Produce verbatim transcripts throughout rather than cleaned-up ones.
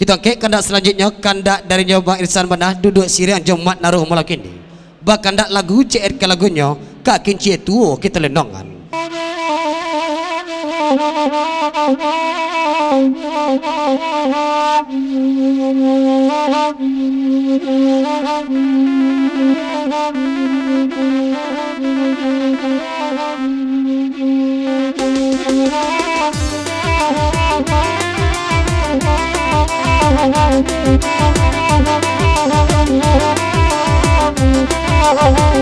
Kito angkek kandak salanjuiknyo, kandak darinyo Bang Irsan Banah, duduak siriang jo Mat Naruh malam kini. Bakandak lagu, C R ka lagunyo, Ka Kincia Tuo Kito Lendongan.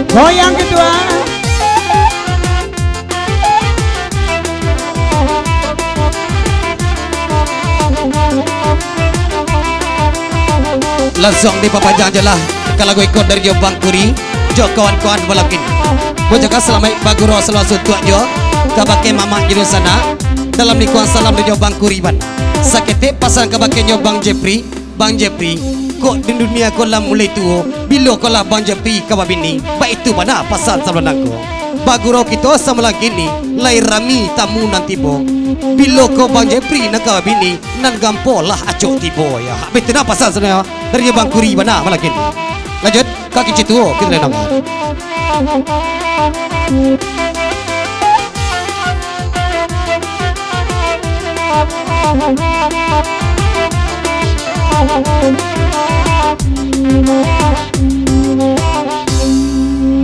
Goyang, Ketua. Langsuang dipapanjang jo lah ka lagu iko darinyo Bang Kuri jo kawan-kawan malam kini. Ucapkan salamaik bagurau, salamaik suntuak jo kabake mamak jo dunsanak. Dalam lingkuang salam darinyo Bang Kuri bana. Saketek pasan kabakenyo Bang Jepri. Bang Jepri, kok di dunia ko lah mulai tuo, bilo ko lah Bang Jepri ka babini, baitu bana pasan sabalun nangko. Bagurau kito samalam kini, lai rami tamu nan tibo. Bilo ko Bang Jepri nan ka babini, nan gampo lah acok tibo, ya. Baitu nah pasan sabalun nangko, darinyo Bang Kuri bana malam kini. Lanjut, Ka Kincia Tuo Kito Lendongan.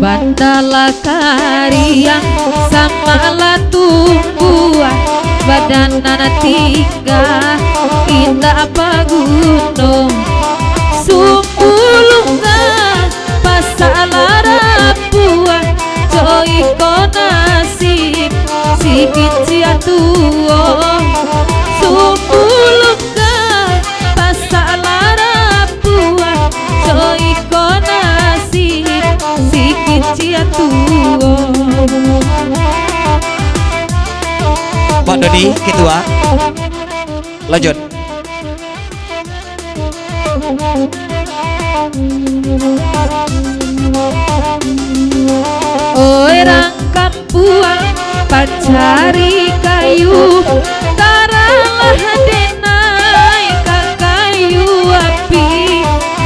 Banda lah kariang, samak lah tumbuah, badan nan tingga, indak baguno. Sumbu lungga, pasak lah rapuah, co iko nasib si kincia tuo. Sumbu lungga, pasak lah rapuah, co iko nasib si kincia tuo. Pak Dodi, Ketua. Lanjut. Oi, urang kampuang pancari kayu, taralah denai ka kayu api,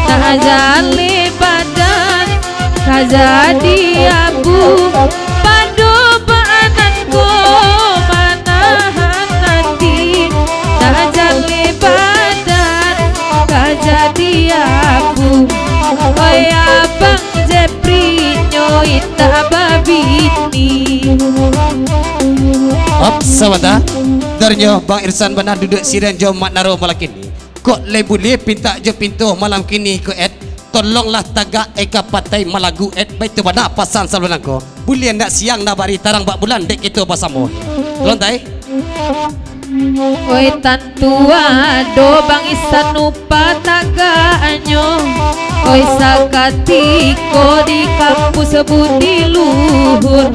nak jaleh badan ka jadi abu, pado baanan ko manahan ati, nak jaleh badan ka jadi abu. Oi, Abang Jepri nyo indak babini. Op, sabanta. Darinyo Bang Irsan Banah duduak siriang jo Mat Naruh malam kini. Kok lai buliah pintak jo pinto malam kini ko, Ed? Tolonglah tagak, eh, ka patai malagu, Ed. Baitu bana pasan sabalun nangko. Buliah ndak siang, ndak bari, tarang bak bulan, dek kito basamo. Tolong, tai. Oi, tantu ado Bang Isan upah tagaknyo. Oi, sakatiko di kampus budi luhur.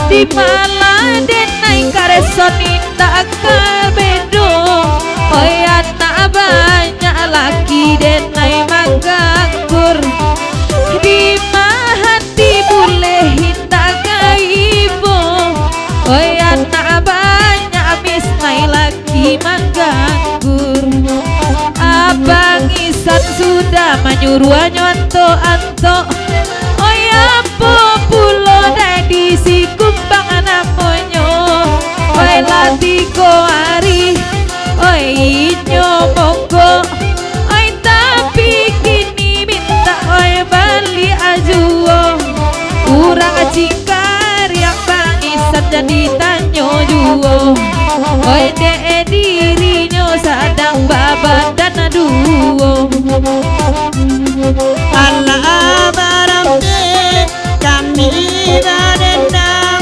Di malah denai kareso ni tak ka bedo. Oi, anak banyak laki denai manganggur. Di ma hati buleh indak ka ibo. Oi, anak banyak misnai laki manganggur. Abang Isan sudah manyuruahnyo antok-antok. Oi, apo pulo dadi si kumbang namonyo. Oi, lah tigo ari, oi, inyo mogok. Oi, tapi kini mintak, oi, baliak juo. Urang cingkariang Bang Isan jadi tanyo juo. Oi, dek dirinyo sadang babadan duo. Alah barang dek kami badendam,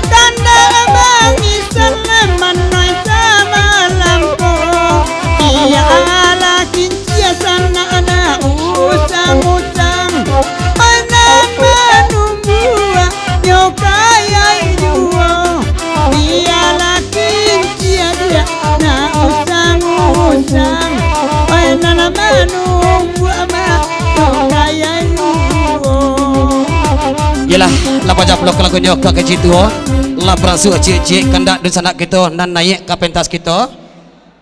kandak Bang Isan lah manoi samalam ko. Bialah kincia sanak anak usang-usang, anak manumbuak nyo kayai juo. Bialah kincia diak nak usang-usang, oi, nan manumbuak mak nyo kayai juo. Yolah, lah panjang pulo ka lagunyo Ka Kincia Tuo. Lah barasuak ciek-ciek kandak dunsanak kito nan naiak ka pentas kito.